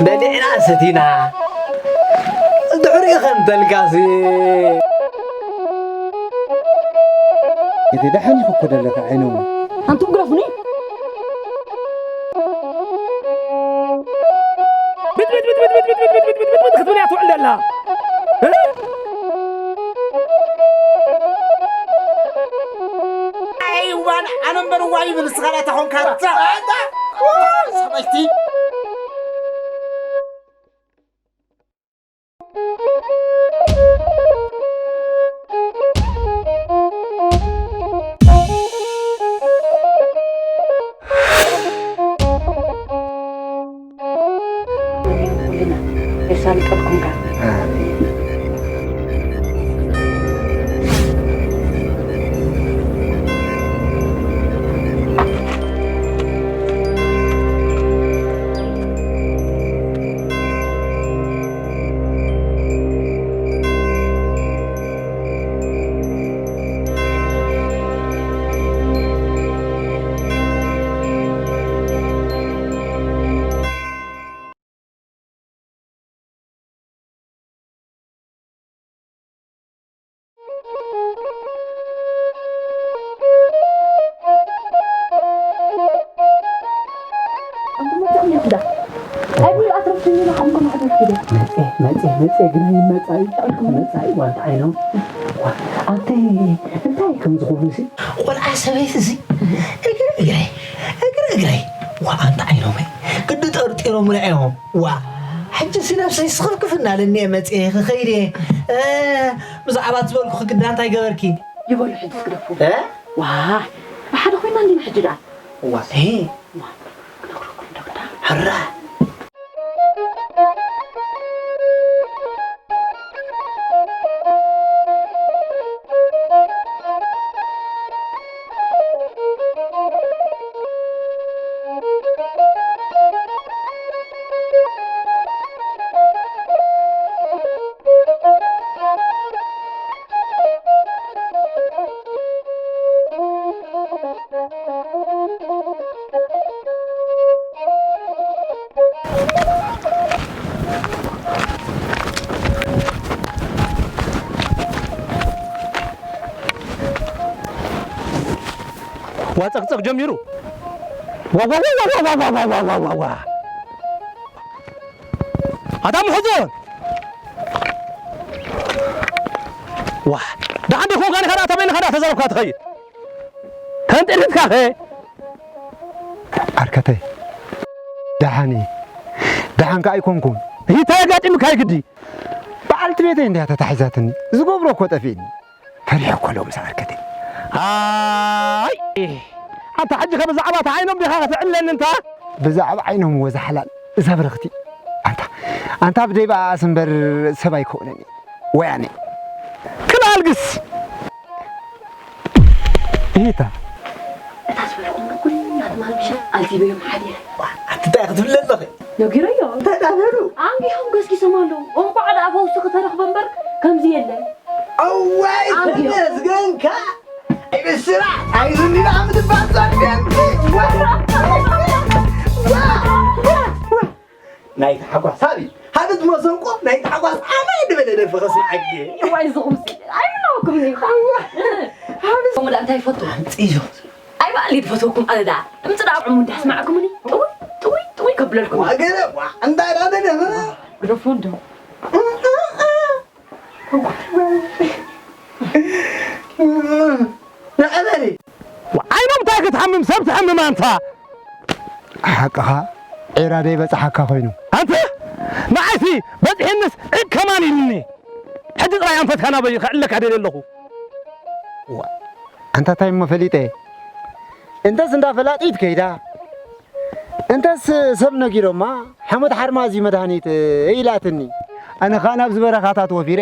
በሊዕና ሰቲና ድሕሪኡ ከምተልካሲ። እቲ ደሓን ኢኹ እኮ ዘለኻ ዓይኖም። ኣንቱም ግረፉኒ። ብት ብት ብት ብት ብት ብት ብት ብት ብት ብት ክትብል እያ ትውዕል ዘላ። እ? ኣይዋን ኣነ እምበር እዋ ይብል ንስኻ ናታ ኾንካ። ኣታ፣ ኣታ፣ ሰበይቲ። የሳልጠልኩም ጋር። መፀ መፀ መፀ ግና ይመፃ እዩ። መፃ እዩ ዋንታ ዓይኖም። ዋ፣ ኣንተ እንታይ ከም ዝኾኑ ሲ ቆልዓ ሰበይቲ ሲ እግሪ እግረይ እግሪ እግረይ። ዋ፣ ኣንታ ዓይኖመይ ግዲ ጠርጢሮም እዮም። ዋ፣ ሕጂ ሲ ነብሰይ ስኽፍክፍ እናለኒ እየ መፅየ ክኸይድ እየ። እ፣ ብዛዕባ ዝበልኩ ክግዳ እንታይ ገበርኪ? ይበሉ ሕጂ ስግደፉ። እ? ዋ፣ ብሓደ ኮይና እንዲና ሕጂ ደኣ። ዋ፣ እ። ዋ፣ ክነግረኩም ዶ ግዳ? ሕራ። ዋ ጸቕጸቕ ጀሚሩ። ዋ፣ ዋ፣ ዋ። ኣታ ምሕዞን። ዋ፣ ደሓን ዶ ኮንካ ዲኻ? ኣታ በይንኻ ዳ ተዛረብካ ትኸይድ? ተንጢልትካ ኸ? ዓርከተይ፣ ደሓን እየ። ደሓን ከኣ ኣይኮንኩን። እንታይ ኣጋጢሙካ እዩ ግዲ? በዓልቲ ቤተይ እንድያ ተታሒዛትኒ። ዝገብሮ እኮ ጠፊእኒ። ፈሪሐ እኮ ሎምስ ዓርከተይ። ኣይ፣ ኣንታ ሕጂ ከ ብዛዕባ እታ ዓይኖም ዲኻ ከተዕልለኒ እንታ? ብዛዕባ ዓይኖም ወዛ ሓላል፣ እዛ ብርኽቲ። ኣንታ፣ ኣንታ ብደይ በኣስ እምበር ሰብ ኣይከውንን እዩ። ወያነ። ክልኣልግስ። ኢታ። እታ ዝበልኩም ኩላ ትማል ምሸት ኣልቲበዮም ሓዲረ። ኣቲ እንታይ ክትብል ኣለኺ? ነጊረዮ። እንታይ ዳበሉ? ኣንጊሆም ገስጊሶም ኣለዉ። እንቋዕ ደኣ ፈውሲ ክተረኽበ እምበር ከምዚ የለን። ኣዋይ ኣንጊሆም። ተመስገንካ። ኣይ ብስራ፣ ኣይ ዝኒ ደኣ ምትባል ጸርገንኪ። ዋ! ዋ! ዋ! ዋ! ናይ ታሕጓስ ሃቢ፣ ሃቢ እቲ መሰንቆ ናይ ታሕጓስ ኣመይ ዝበለ ደርፊ ከስምዓኪ። ዋይ ዝኹምሲ፣ ኣይምነወኩም እኔ። እዋ፣ ሃቢ። ከምኡ ደኣ እንታይ ይፈቱ? ኣምፅዮ። ኣይ በዓል ድፈትወኩም ኣነ ደኣ። ድምፂ ደኣ ዕሙ እንዳስማዕኩምኒ፣ ጥውይ፣ ጥውይ፣ ጥውይ ከብለልኩም። ዋ ገለ፣ ዋ፣ እንታይ ደኣ ደለ፣ ግደፎ እንዶ። ንዕበሊ። ዓይኖም እንታይ ክትሓምም ሰብ ትሓምም ኣንታ። ሓቅኻ ዒራ ደይ በጽሓካ ኮይኑ። ኣንተ ንዓይሲ በጽሒንስ ዒድ ከማን ኢልኒ። ሕጂ ጥራይ ኣንፈትካ ናበይ ከዕለካ ደልየ ኣለኹ። ዋ፣ ኣንታ እንታይ እሞ ፈሊጠ? እንተስ እንዳ ፈላጢት ከይዳ፣ እንተስ ሰብ ነጊሮማ፣ ሓሞት ሓርማዝ እዩ መድሃኒት ኢላትኒ። ኣነ ኸኣ ናብዚ በረኻታት ወፊረ።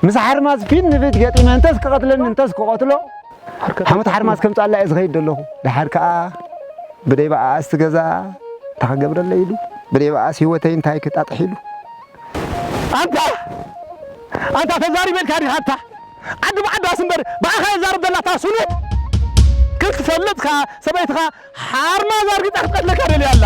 ምስ ሓርማዝ ፊት ንፊት ገጢመ እንተስ ክቐትለኒ እንተስ ክቐትሎ፣ ሓሞት ሓርማዝ ከምጽኣላ እየ ዝኸይድ ዘለኹ። ደሓር ከኣ ብደይ በኣስ እቲ ገዛ እንታይ ክገብረለይ ኢሉ፣ ብደይ በኣስ ህይወተይ እንታይ ክጣጥሕ ኢሉ። ኣንታ! ኣንታ ተዛሪበልካ ዲኻ ኣንታ? ዓዲ ብዓዲ ኣስ እምበር ብኣኻ እያ ትዛረብ ዘላ እታ ስሉጥ። ክትፈልጥካ ሰበይትኻ ሓርማዝ ኣርጊጻ ክትቀትለካ ደልያ ኣላ።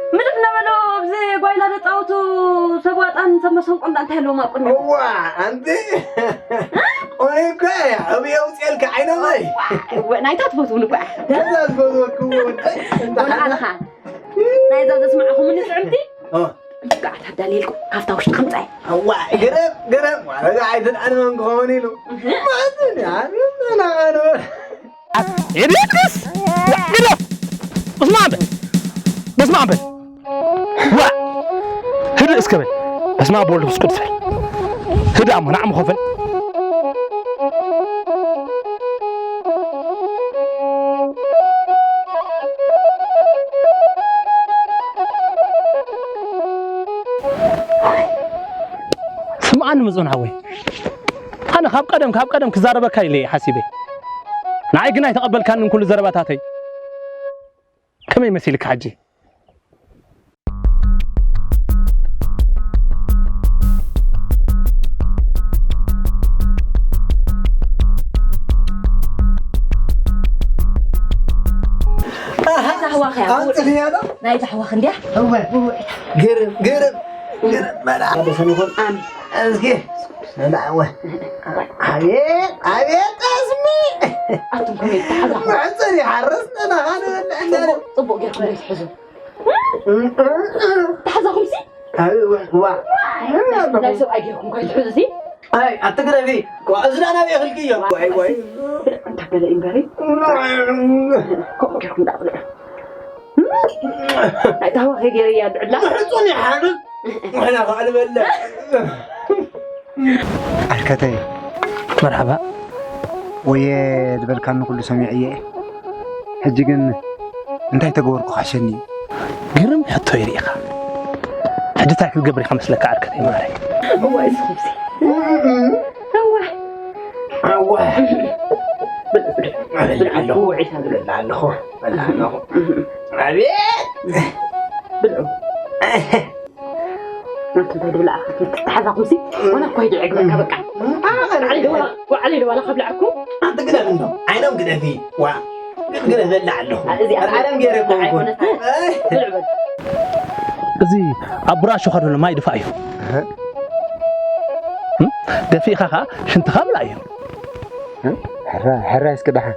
ምልፍ እናበሎ ኣብዚ ጓይላ ዘፃወቱ ሰብ ዋጣን ሰብ መሰንቆ እንዳ እንታይ ኣለዎም ኣብ ቅድሚ እዋ ኣንቲ ቆይ እኮ እየ ኣብየ ውፅኤልካ ዓይነመይ ናይታ ትፈትውን እኳ እዛ ዝፈትወክዎ ወደይ እንተ ወንዓልኻ ናይዛ ዘስማዕኹምኒ ፅዕምቲ ጋዓት ኣዳልየልኩም ኣብታ ውሽጢ ከምፃ እዋ ግረም ግረም ዋረጋ ኣይትድዓኒ መን ክኸውን ኢሉ ማለት ናቐዶ ሄድስ ግዳ በስመ ኣብ በል በስመ ኣብ በል ዋ ህድእ እስከ በል በስመ ኣብ ወልድ ቅዱስ በል ህድእ ኣሞ ንዓም ኸፍን ስምዓኒ ምጹን ሓወይ ኣነ ካብ ቀደም ካብ ቀደም ክዛረበካ ኢለ እየ ሓሲበ ንዓይ ግን ኣይተቐበልካንን ኩሉ ዘረባታተይ ከመይ መሲልካ ሕጂ ናይዛ ኣሕዋኸ እያ ኣንጥልያ ዶ ናይዛ ኣሕዋኽ እንድያ እወ ግርም ግርም ግርም መላ ደሰን ይኹን ኣም እስኪ ሰላም ወይ አቤት አቤት ጠስሚ ኣቱም ከመይ ተሓዛ መሕፀር ይሓርስ ነናኻ ንበልዕ እንዳለ ፅቡቅ ጌርኩም ትሕዙ ተሓዛኹምሲ? ኣይ፣ ዋ፣ ዋ። ናይ ሰብኣይ ጌርኩም ከይትሕዙሲ? ኣይ፣ ኣትግረፊ። ዋ፣ እዚ ዳ ናበይ ኣኽልክዮ? ዋይ፣ ዋይ። ብልዕ፣ እንተ በለ እምበሪ። ከምኡ ጌርኩም ዳ ብልዕ። ናይ ታህዋ ከይገይረ እያ ድዕላ። ምሕጹን ይሓርስ። ዋላ ኸዓ ልበልዕ። ዓርከተይ። መርሓባ። ወየ ዝበልካኒ ኩሉ ሰሚዐ እየ። ሕጂ ግን እንታይ ተገበርኩ ካሸኒ? ግርም ሕቶ ይርኢኻ። ሕጂ እንታይ ክትገብር ኢኻ መስለካ ዓርከተይ ማረይ? እዋይ፣ እዚ ኹምሲ። እዋይ። እዋይ። ብልዕ፣ ብልዕ። እበልዕ ኣለኹ። ውዒ፣ እበልዕ ኣለኹ። እበልዕ ኣለኹ። ኣቤት። ብልዑ። ናቱ እንታይ ድብል ኣኻ ክትተሓዛኹምሲ? ወላ እኮ ሂዱ ዕግበካ በቃ። ኣነ ቀርበ ዋዕሊ ዶ ዋላ፣ ዋዕሊ ዶ ዋላ ከብልዐኩም? ኣንቲ ግደፍ እንዶ፣ ዓይኖም ግደፊ። ዋ፣ ግደፍ በላ ኣለኹ። እዚ ኣብ ዓለም ገይረ እኮ እኮ። ኣይኮነትን። ኣይ። ብልዑ በል። እዚ ኣብ ብራሾ ከደሎ ማይ ድፋ እዩ። እህ። እም? ደፊእኻ ኸዓ ሽንትኻ ብላ እዩ። እህ? ሕራ-፣ ሕራይ እስኪ ደሓ።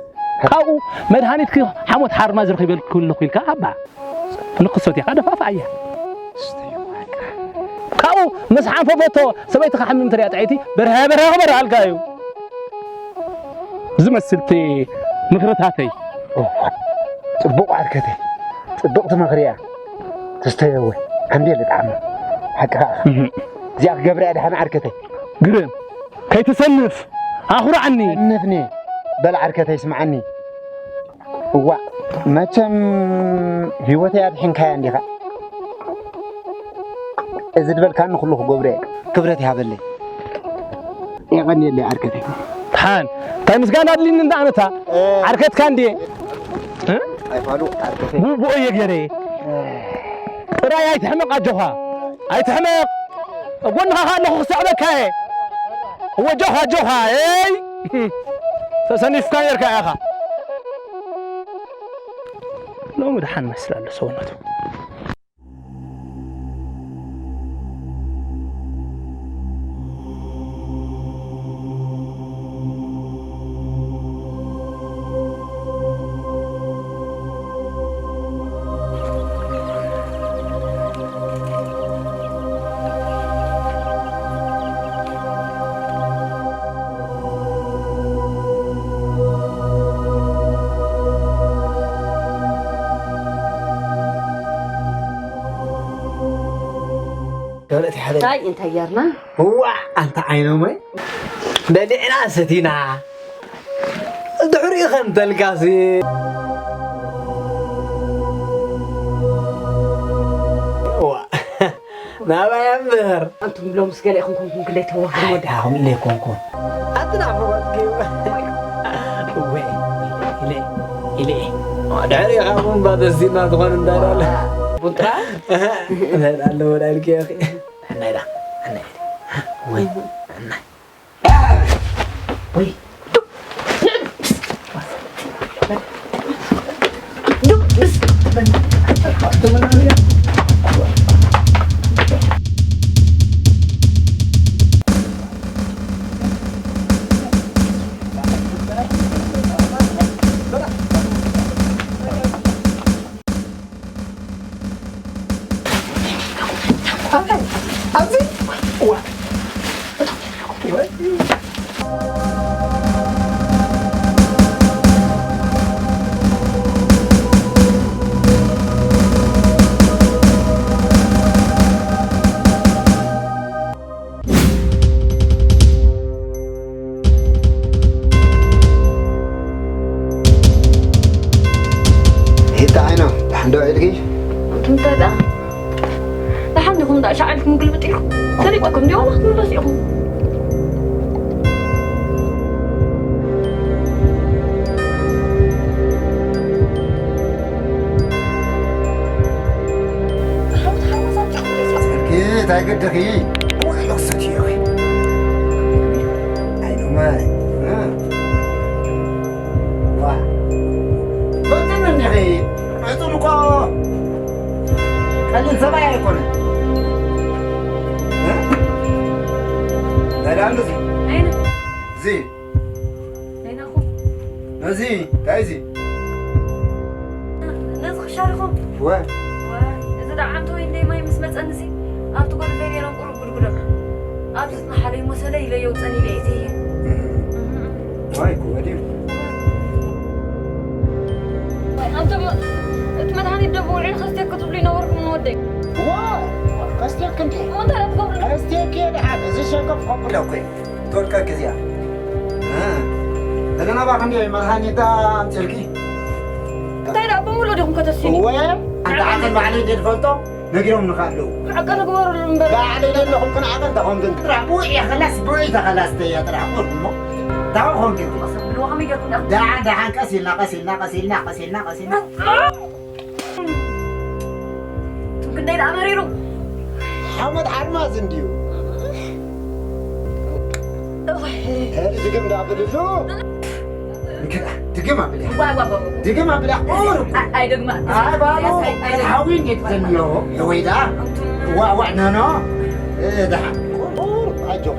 ካብኡ መድሃኒትኪ ሓሞት ሓርማዝ ረኺበልኩ ኣለኹ ኢልካ ሃባ። ንክሶት ኢኻ ደፋፍኣያ። ካብኡ ምስ ሓንፈፈቶ ሰበይትኻ ሓሚም እንተሪኣ ጥዕይቲ በርሀ በርሀ ክበርሃልካ እዩ። ዝመስልቲ ምኽርታተይ። ኦ፣ ጽቡቕ ዓርከተይ። ጽብቕቲ ምኽሪ እያ። ትስተዮ ወይ? ኣንዴ ልጣዕማ። ሓቅኻ ኢኻ። እህ። እዚኣ ክገብር እያ ደሓን ዓርከተይ። ግርም። ከይትሰንፍ። ኣኹርዓኒ። ሰንፍኒ። በል ዓርከተይ ስምዓኒ። እዋእ፣ መቸም ህይወተይ ኣድሒንካያ እንዲኻ። እዚ ዝበልካኒ ኩሉ ክገብሮ እየ። ክብረት ይሃበለይ። የቐንየለይ ዓርከተይ። ደሓን፣ እንታይ ምስጋና ኣድልኒ እንዳ ኣነታ? እ። ዓርከትካ እንድየ። እ? ኣይፋሉ ዓርከተይ። ብኡ እየ ገይረ። ጥራይ ኣይትሕመቕ ኣጆኻ። ኣይትሕመቕ። ኣብ ጎንኻ ከኣ ኣለኹ ክስዕበካ እየ። እወ፣ ኣጆኻ፣ ኣጆኻ። ኤይ! ተሰኒፍካ ኔርካ ኢኻ። ሎሚ ደሓን መስል ኣሎ ሰውነቱ። ገብረ፣ እቲ ሓደ እንታይ፣ እንታይ ጌርና? ዋዕ፣ ኣንታ ዓይኖመይ። በሊዕና ሰቲና። ድሕሪኡ ከምተልካሲ። ዋዕ። ናባይ እምበር። ኣንቱም ሎምስ ገለ ኢኹም ኮንኩም ክለይ ተዋህዶ። ኣይ፣ ወዲ። ኣኹም ኢለ ኣይኮንኩን። ኣቲ ናፍቖት ጌባ። ወይ፣ ኢለ፣ ኢለ። ድሕሪኡ ካብኡ እምባ ተሲና ዝኾነ እንዳዳለ። ቡን ጥራይ? እህ፣ እንታይ ኣሎ ወዳልኪ፣ ኣኺ? ሕናይ ዳ፣ ሕናይ። ወይ፣ ሕናይ። ወይ፣ ዱብ፣ ንዕድ። ዱብ፣ ብስ። ሂታ ዓይኖም፣ ደሓን ዶ ውዒልኪ? ኣንቱም እንታይ ደኣ? ደሓን ዲኹም ደኣ? ሻዕ ኢልኩም ግልብጥ ኢልኩም ሰሊጥኩም ድዩ ዋላ ክትምለሱ ኢኹም? ሓንቲ ሓሙሳ እንታይ ግድኺ? ውዕሎ ክሰትዮ ኢኺ። ኣይኖማይ። ዋ። በትኒ እኒኺ። ዕጹን እኮ ቀሊል ሰብኣይ ኣይኮነን። ሰላም እዚ። ኣይነ። እዚ። ኣይነኹም። ነዚ፣ እንታይ እዚ? ነዚ ክሻርኹም። ወ። ወ። ደዓ እንተ ወይ እንደ ማይ ምስ መጸንሲ ኣብቲ ጎድፈይ ነይሮም ቁሩብ ጉድጉዶም። ኣብዚ ዝመሓለይ መሰለ ኢለ የውጸን ኢለ እየ እየ። ዋይ እኮ ወዲም ኣንተ እቲ መድሃኒት ደቦ ውዒ ከስቴክ ክትብሉ ይነበርኩም ንወደይ። ዋ ከስቴክ እንዴ እሞ እንታይ ደኣ ትገብሩ? ከስቴክ እየ ደሓን እዚ ሸከፍ ከብለኩ ትወድቀክ እዚኣ ዘለና ባክ እንዲ መድሃኒት ኣምፅልኪ እንታይ ደኣ ብምሎ ዲኹም ከተስኒ? እወ ኣንተ ዓቐን ባዕለይ እንደ ዝፈልጦ ነጊሮም ንኻ ኣለዉ ሓቂ ንግበሩሉ እምበር ባዕለይ ዘለኹም ክንዓቐን ተኾንክን ጥራሕ ብውዕ እያ ከላስ ብውዕ ተኸላስ ተያ ጥራሕ ቁርኩሞ ታው ኾንክን ብልዋ ከመይ ገርኩም ኢኹም? ደሓን ደሓን ቀስ ኢልና ቀስ ኢልና ቀስ ኢልና ቀስ ኢልና ቀስ ኢልና እቱም ክንደይ ደኣ መሪሩ ሓመድ ሓርማዝ እንድዩ እዋይ፣ ድግም ዳብልሉ ድግም ኣብልያ ዋይ፣ ዋይ፣ ዋይ፣ ዋይ። ድግም ኣብልያ ቁር ኣይ፣ ኣይደግማ ኣይ ባሉ ሓዊ እንዴት ዘንዮ ወይ ደኣ ዋዕ ዋዕ ነኖ ደሓን ቁር ኣጆኺ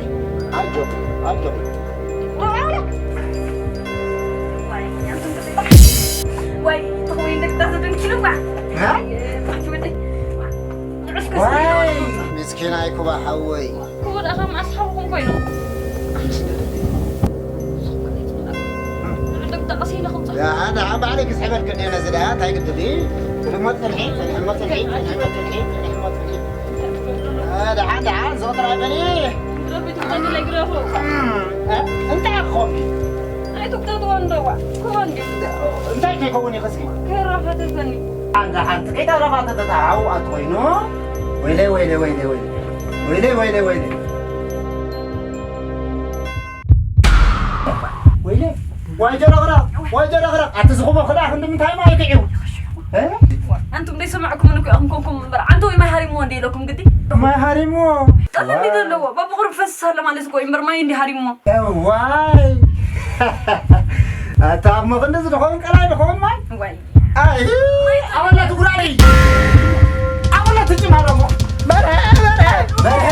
ኣጆኺ ኣጆኺ ወይ ተኾይን ደቅታ ዘደንኪሉ ባ እ? ንዑስ ዋይ ከስ ምስኪን ኣይኩባ ሓወይ ክቡር ኣኸም ኣስሓብኹም ኮይኑ ንዑ ደቅታ ቀስ ኢለ ክምፃ ደሓን ደሓን ባዕለይ ክስሕበልክን እየ ነዚ ደኣ እንታይ ግድል እዩ ጽልሞ ጽንሒ ጽንሕሞ ጽንሒ ጽንሕሞ ጽንሒ ጽንሕሞ ጽንሒ ደሓን ደሓን ዞጥራ በሊ ረቢት ክተንለይ ግረፎ እንታይ ክኾንኪ ኣይትቁጠጥዎ እንደዋ ክኾን ድዩ እንታይ ከይከውን ይኸስኪ ከራኸተተኒ ሓንቲ ሓንቲ ከይተረፋተተታ ዓውኣት ኮይኑ ወይለይ ወይለይ ወይለይ ወይለይ ወይለይ ወይለይ ወይለይ ወይለይ ዋይ ጀረቕረቕ ዋይ ጀረቕረቕ ኣቲ ዝኹቦ ክዳ ክንዲ ምንታይ ማይ ክዒው ኣንቱም ደይሰማዕኩም ንኩ ኢኹም ኮንኩም እምበር ዓንተ ወይ ማይ ሃሪምዎ እንደ ኢለኩም ግዲ ማይ ሃሪምዎ ቀለም እንዲ ዘለዎ በብቑሩብ ፈስስ ኣሎ ማለት እኮ እዩ እምበር ማይ እንዲ ሃሪምዎ ዋይ ኣታ እሞ ክንዲ ዝድኸውን ቀላይ ድኸውን ማይ ዋይ ኣይ ኣበላ ትጉራሪ ኣበላ ትጭማረሞ በርሀ በርሀ በርሀ